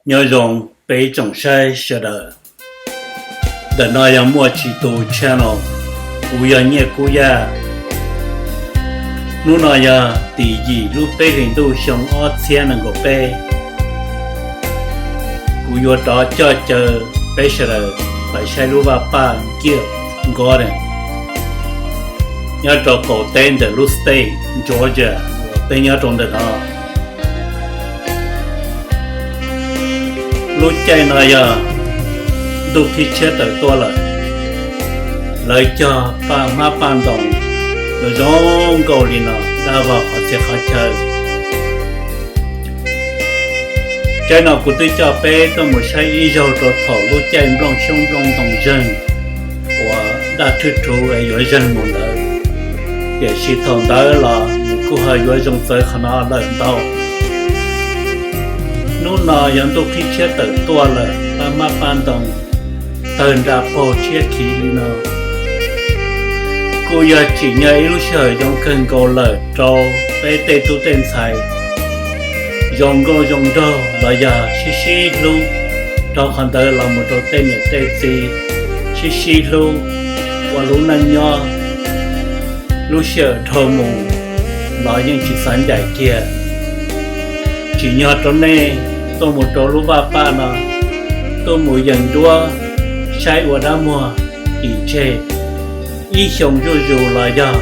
Nyob zoo peb tsoom saib sawv daws. Ntawm no yog Muaj Tsis Tu channel, kuv yog Nyiaj Kub Yaj. Hnub no yog tim yim lub peb hlis ntuj xyoo ob txhiab nees nkaum peb. Kuv yuav rov coj caw peb sawv daws pais saib lub vaj paj Gibbs Garden nyob rau qaum teb ntawm lub state Georgia uas peb nyob rau ntawm no. Lub caij no yog ntuj qhib tshiab tawm tuaj lawm, lawv cog paj hmab paj ntoo zoo nkauj li no dab vog qhov txhia qhov chaw. Tsaib no kuv twb coj peb tuaj mus saib ib zaug rau thaum lub caij nplooj xyoob nplooj ntoo zeeg uas daj thwj thuv es yuav zeeg mus ntawd, tiam sis thaum ntawd los nws kuj ho yuav zoo txawv qhov no lawm ntau. Hnub no yog ntuj qhib tshiab tawm tuaj lawm, paj hmab paj ntoo tawg nra paug tshiab khiv li no, kuj yog tsim nyog ib lub sij hawm zoo kawg nkaus lawm rau peb tej tub tej ntxhais zoo nkauj zoo nraug los yog sib sib hlub, rau qhov ntawd los mus rau tej niam tej txiv sib sib hlub ua lub neej nyob. Lub sij hawm dhau mus los yeej tsis xav ncaim kiag. Tsim nyog rau nej tuaj mus rau lub vaj paj no, tuaj mus yees duab saib ua dab muag tim tseg ib xyoos zuj zus los yog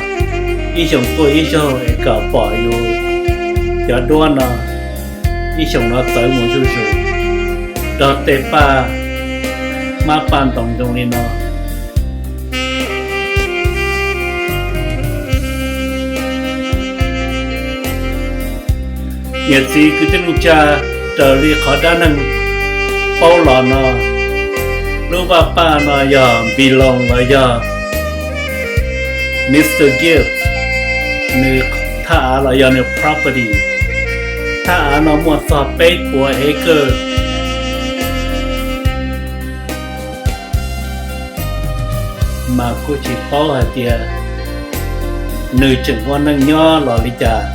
ib xyoos tuaj ib zaug es kom pom yus cov duab no ib xyoos no txawv mus zuj zus rau tej paj hmab paj ntoo zoo li no. Niam txiv kwv tij neej tsa, raws li qhov dab neeg paub los no, lub vaj paj no yog belong los yog Mr Gibbs nws thaj av los yog nws property. Thaj av no muaj txog peb puas acre, mas kuj tsis paub hais tias nws tseem ua neej nyob los li cas.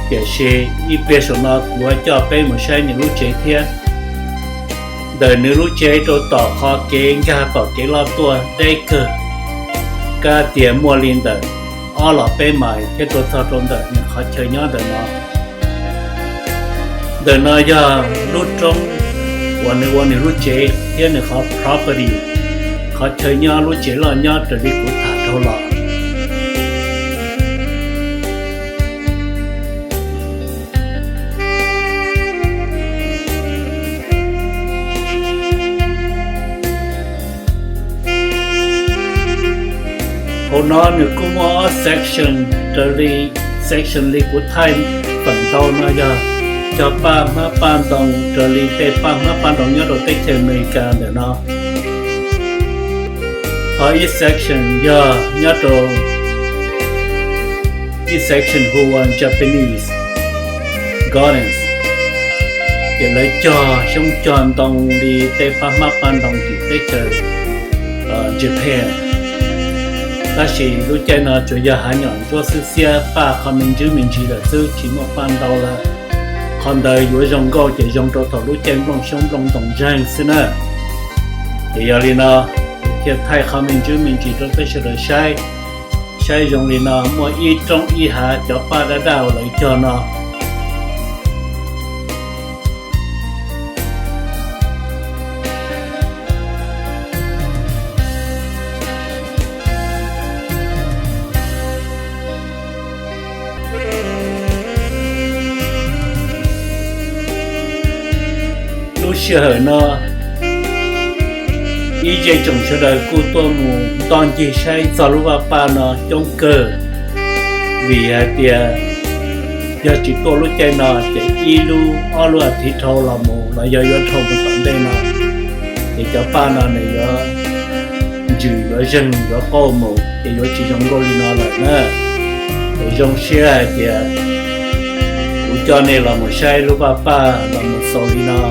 Tiam sis ib pliag saum no kuv yuav coj peb mus saib nws lub tsev thiab. Ntawm nws lub tsev rau tom qhov kev nkag tom kev loj tuaj deb kawg, kab tias muaj li ntawm ob los peb mais thiab rau txog rau ntawm nws qhov chaw nyob ntawm no. Ntawm no yog lub roob uas nws ua nws lub tsev thiab nws qhov property, qhov chaw nyob lub tsev loj nyob raws li kuv tham dhau los. Hauv no nws kuj muaj ob section, raws li section li kuv thaij feem ntau no yog cog paj hmab paj ntoo raws li tej paj hmab paj ntoo nyob rau teb chaws Amelikas ntawm no. Ho ib section yog nyob rau ib section hu ua Japanese Gardens, ces lawv cog xyoob cog ntoo li tej paj hmab paj ntoo tim teb chaws Japan. Tab sis lub caij no tsuas yog hav nyom ntsuab xwb xiab, paj qhov me ntsis me ntsis lawm xwb, tsis muaj paj ntau lawm. Qhov ntawd yuav zoo nkauj ces zoo rau thaum lub caij nplooj xyoob nplooj ntoo zeeg xwb na. Ces yog li no, thiaj thaij qhov me ntsis me ntsis rau peb sawv daws saib. Saib zoo li no, muaj ib roob ib hav cov paj daj daj uas lawv cog no. Lub sij hawm no, ib zej tsoom sawv daws kuj tuaj mus nto ncig saib txog lub vaj paj no coob kawg, vim hais tias yog tsis tuaj lub caij no ces ib lub ob lub as thiv dhau los mus los yog yuav dhau mus tom ntej no, ces cov paj no nws yuav ntsws yuav zeeg yuav qauj mus ces yuav tsis zoo nkauj li no lawm na. Es zoo siab hais tias kuv coj nej los mus saib lub vaj paj los mus xaus li no.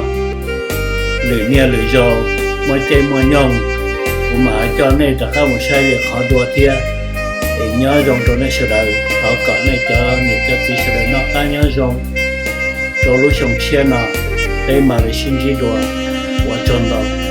Lwm niaj lwm zaus muaj caij muaj nyoog, kuv mam coj nej rov qab mus saib li qhov dua thiab. Es nyob zoo rau nej sawv daws, thov kom nej cov niam cov txiv sawv daws noj qab nyob zoo rau lub xyoo tshiab no. Peb mam li sib ntsib dua. Ua tsaug ntau.